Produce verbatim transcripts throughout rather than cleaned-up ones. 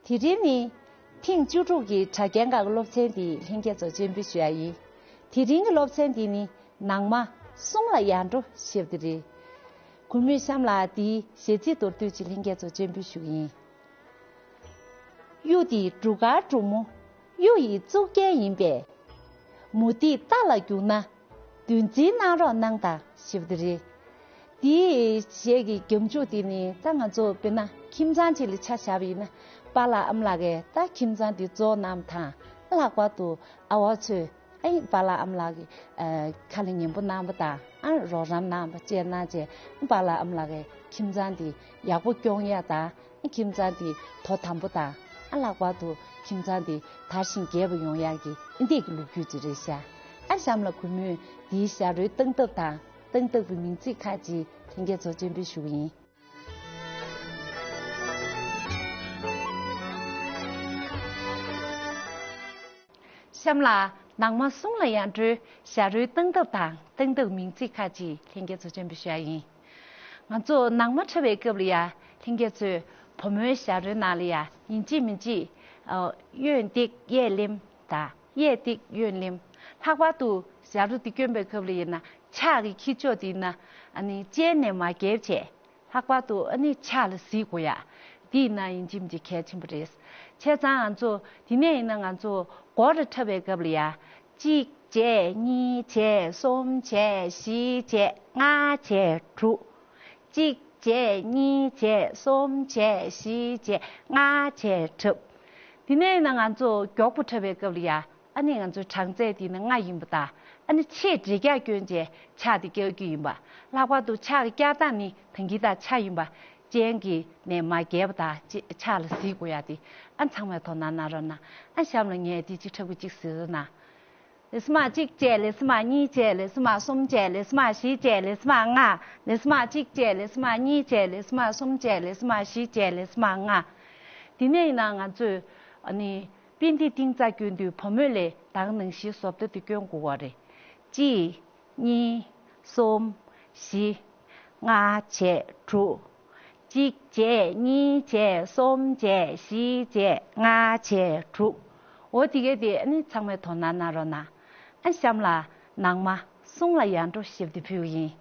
དེ་རིང་ནི་ཐེངས་བཅུ་དྲུག་གི་གྲྭ་རྒན་ཁག་གི་སློབ་ཚན་འདི་ལྷན་རྒྱས་ཚོར་སྤྱན་འབུལ་ཞུ་ཡ་ཡིན། དེ་རིང་གི་སློབ་ཚན་འདི་ནི་ནང་མ་གསུང་ལ་ཡར་འགྲོ་ཞེས་པ་དེ་རེད། གུས་མོས་གཤམ་ལ་འདིའི་གཞས་ཚིག་མདོར་བསྡུས་ཅིག་ལྷན་རྒྱས་ཚོར་སྤྱན་འབུལ་ཞུ་གི་ཡིན། གཡུ་འདི་འབྲུག་དཀར་འབྲུག་མོ། གཡུ་ཡི་གཙུག་རྒྱན་ཡིན་པས། མུ་ཏིག་རྟ་ལ་རྒྱུག་ན། འདུལ་འཛིན་གནང་རོགས་གནང་དང་ཞེས་པ་དེ་རེད། འདིའི་གཞས་ཀྱི་རྒྱབ་མཇུག་དེ་ནི་ད་ང་ཚོ་དཔེར་ན་ཁྱིམ་ཚང་གཅིག་ལ་ཆ་བཞག་པ་ཡིན་ན། པཱ་ལགས་ཨ་མ་ལགས་ཀྱིས་ད་ཁྱིམ་ཚང་འདི་བཙོང་གནང་བ་དང་། ལྷག་པར་དུ་ཨ་བ་ཚོས་ཨ་ཡིན་པཱ་ལགས་ཨ་མ་ལགས་ཀྱི་ཨ་ཁ་ལ་ཉན་པོ་གནང་བ་དང་། ཨ་རོགས་རམ་གནང་བ་བཅས་གནང་བྱས། པཱ་ལགས་ཨ་མ་ལགས་ཀྱིས་ཁྱིམ་ཚང་འདི་ཡག་པོ་སྐྱོང་ཡ་དང་། ཁྱིམ་ཚང་འདི་དོ་དམ་པོ་དང་། ཨ་ལྷག་པར་དུ་ཁྱིམ་ཚང་འདི་དར་ཞིང་རྒྱས་པ་ཡོང་ཡག་གི་འདི་གི་ལོ་རྒྱུས་ཅིག་རེད་ཤག་ཨ་གཤམ་ལ་གུས་མོས་འདིའི་ཞབས་བྲོའི་སྟངས་སྟབས་དང་། སྟངས་སྟབས་ཀྱི་མིང་ཚིག་ཁག་ཅིག་ལྷན་རྒྱས་ཚོར་སྤྱན་འབུལ་ཞུ་གི་ཡིན། གཤམ་ལ་ནང་མ་གསུང་ལ་ཡར་འགྲོའི་ཞབས་བྲོའི་སྟངས་སྟབས་དང་། སྟངས་སྟབས་མིང་ཚིག་ཁག་ཅིག་ལྷན་རྒྱས་ཚོར་སྤྱན་འབུལ་ཞུ་ཡ་ཡིན། ང་ཚོ་ནང་མ་འཁྲབ་པའི་སྐབས་ལ་ཡ། ལྷན་རྒྱས་ཚོས་བུ་མོའི་ཞབས་བྲོའི་ནང་ལ་ཡ་ཡིན་གཅིག་མིན་གཅིག་ཨ་གཡོན་ཏིག་གཡས་ལེམ་དང་། གཡས་ཏིག་གཡོན་ལེམ། ལྷག་པར་དུ་ཞབས་བྲོ་འདི་བསྐྱོན་པའི་སྐབས་ལ་ཡིན་ན། ཕྱག་གི་འཁྱིལ་ཕྱོགས་དེ་ཡིན་ན་ཨ་ནི་སྤྱན་ནས་མར་རྒྱབ་བྱས། ལྷག་པར་དུ་ཨ་ནི་ཕྱག་ལ་གཟིགས་དགོས་ཡ། འདི་ཡིན་ན་ཡིན་གཅིག་མིན་གཅིག་གལ་ཆེན་པོ་རེད། བྱས་ཙང་ང་ཚོ་དེ་ནས་ཡིན་ན་ང་ཚོ་མགོ་ལ་འཁྲབ་པའི་སྐབས་ལ་ཡ། གཅིག་བྱས། གཉིས་བྱས། གསུམ་བྱས། བཞི་བྱས། ལྔ་བྱས། དྲུག་གཅིག་བྱས། གཉིས་བྱས། གསུམ་བྱས། བཞི་བྱས། ལྔ་བྱས། འཁྲབ། དེ་ནས་ཡིན་ན་ང་ཚོ་མགྱོགས་པོ་འཁྲབ་པའི་སྐབས་ལ་ཡ། ཨ་ནི་ང་ཚོའི་གྲངས་ཚད་དེ་ནི་ལྔ་ཡིན་པ་དང་། ཨ་ནི་ཕྱེད་འགྲེ་རྒྱག་བསྐྱོན་བྱས་ཕྱག་དེ་བཀྱག་རྒྱུ་ཡིན་པ། ལྷག་པར་དུ་ཕྱག་གི་བཀྱག་སྟངས་ནི་ད་གིན་དང་ཆ་ཡིན་པ། སྤྱན་གྱི་ནས་མར་རྒྱབ་དང་ཅི་ཕྱག་ལ་གཟིགས་དགོས་ཡ་དེ། ཨ་ཚང་མས་དོ་སྣང་གནང་རོགས་གནང་། ཨ་གཤམ་ལ་ངས་དེ་གཅིག་འཁྲབ་གི་གཅིག་གཟིགས་རོགས་གནང་། ལེགས་སོ་མ་གཅིག་བྱས། ལེགས་སོ་མ་གཉིས་བྱས། ལེགས་སོ་མ་གསུམ་བྱས། ལེགས་སོ་མ་བཞི་བྱས། ལེགས་སོ་མ་ལྔ། ལེགས་སོ་མ་གཅིག་བྱས། ལེགས་སོ་མ་གཉིས་བྱས། ལེགས་སོ་མ་གསུམ་བྱས། ལེགས་སོ་མ་བཞི་བྱས། ལེགས་སོ་མ་ལྔ། དེ་ནས་ཡིན་ན་ང་ཚོས་ཨ་ནི་པིན་ཏི་ཏིང་ཙ་བསྐྱོན་དུས་བུ་མོ་ལས་ད་ག་ནང་བཞིན་བཟོ་ལྟ་དེ་བསྐྱོན་དགོས་པ་རེད། གཅིག་གཉིས། གསུམ། བཞི། ལྔ་བྱས། དྲུག་གཅིག་བྱས། གཉིས་བྱས། གསུམ་བྱས། བཞི་བྱས། ལྔ་བྱས། དྲུག་འོ་དེ་གས་དེ་ཨ་ནི་ཚང་མས་དོ་སྣང་གནང་རོགས་གནང་། ཨ་གཤམ་ལ་ནང་མ་གསུང་ལ་ཡར་འགྲོ་ཞེས་པ་དེ་ཕུལ་གི་ཡིན།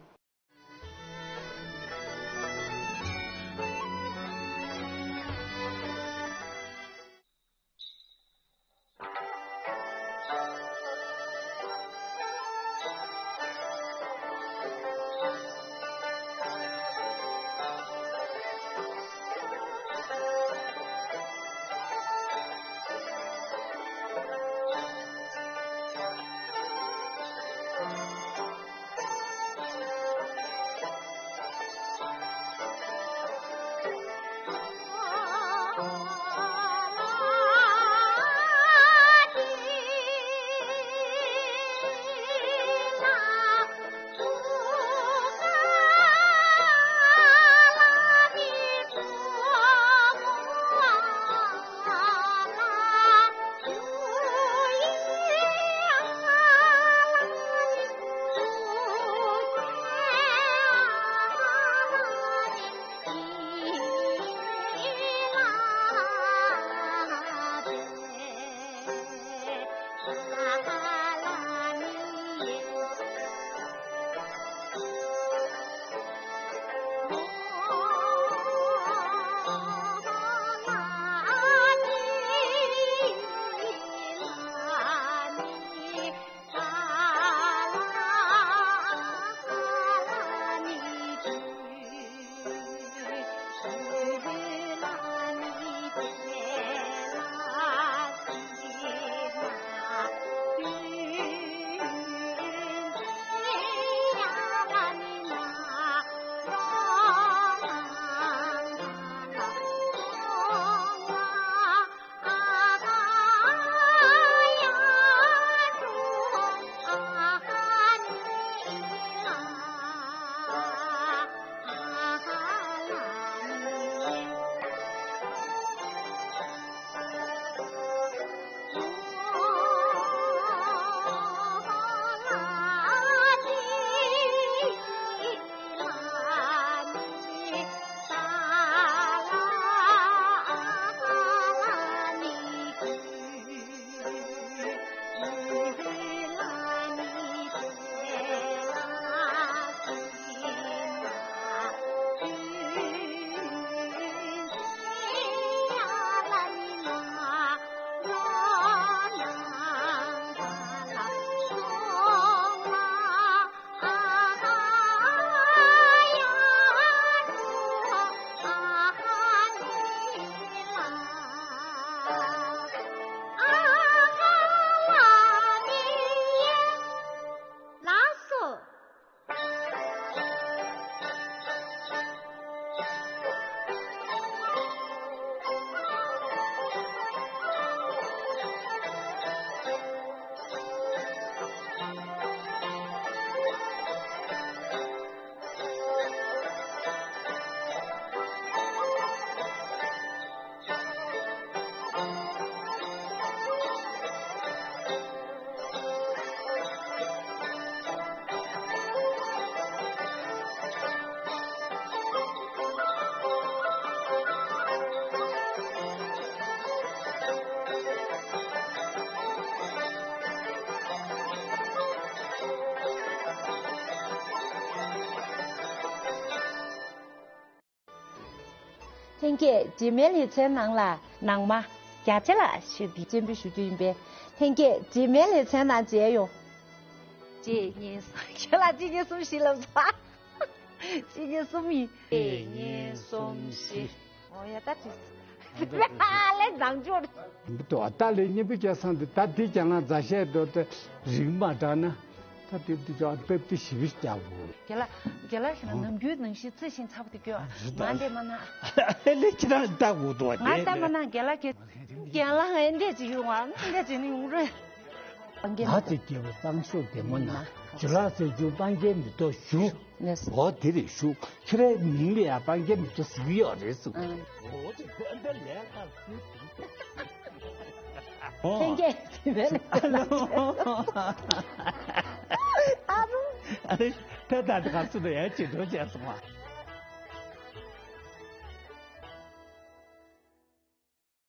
ལྷན་རྒྱས་རྗེས་མའི་ལེ་ཚན་ནང་ལ་ནང་མ་རྒྱ་ཆེ་ལགས་ཞེས་འདི་སྤྱན་འབུལ་ཞུ་རྒྱུ་ཡིན་པས། ལྷན་རྒྱས་རྗེས་མའི་ལེ་ཚན་ནང་མཇལ་ཡོང་། གཅིག་གཉིས་གསུམ། ཁྱེད་ལ་གཅིག་གཉིས་གསུམ་བཞི་ལབ་ཚར། གཅིག་གཉིས་གསུམ་ཡིན། གཅིག་གཉིས་གསུམ་བཞི། ཨོ་ཡ། ད་བྲིས། ལས་ནང་འབྱོར། འདི་ད་ལས་གཉེན་པོ་སྐྱ་སང་དེ་ད་དེ་ཀྱང་ང་མཛའ་བཤད་འགྲོ་དེ་རིག་མ་དྲག་ན། ད་དེ་དེ་ཅོག་སྟབས་བདེ་ཞི་བ་རྒྱག་དགོས། རྒན་ལགས། རྒན་ལགས་ཞེ་ན་ནམ་རྒྱུན་ནང་བཞིན་རྩི་ཤིང་ཚ་པོ་དེ་སྐྱོ། ང་འདི་མ་ན། ལས་ཁྱེད་རང་ལྟ་དགོས་འདུག་བ། ང་ལྟ་མ་ན། རྒན་ལགས་ཀྱི། རྒན་ལགས་ཨེ་འདྲས་ཅིག་ཡོང་བ། ཨེ་འདྲས་ཅིག་ནི་ཡོང་རེད། ང་དེ་སྐྱེ་བོ་སྤང་ཤོག་བདེ་མོ་ན། ཇོ་ལགས་ཟེར་རྒྱུ་སྤང་རྒྱན་མེ་ཏོག་བཞུགས། ལགས་སོ། འོ་དེ་རེད་བཞུགས། ཁྱེད་རའི་མིང་ལ་ཡང་སྤང་རྒྱན་མེ་ཏོག་ཟེར་གྱི་ཡོད་རེད་གསུངས། ཨང་། འོ་དེ་ཁོ་འདི་ལས་ཀ་ཟེར། ཨོ། ལྷན་རྒྱས་དེ་བས་ལ། ཨ་རུ། ཨ་རེ། ད་ད་ག་སུ་ལ་ཡང་ཅི་འགྲོ་བྱས་སོང་བ།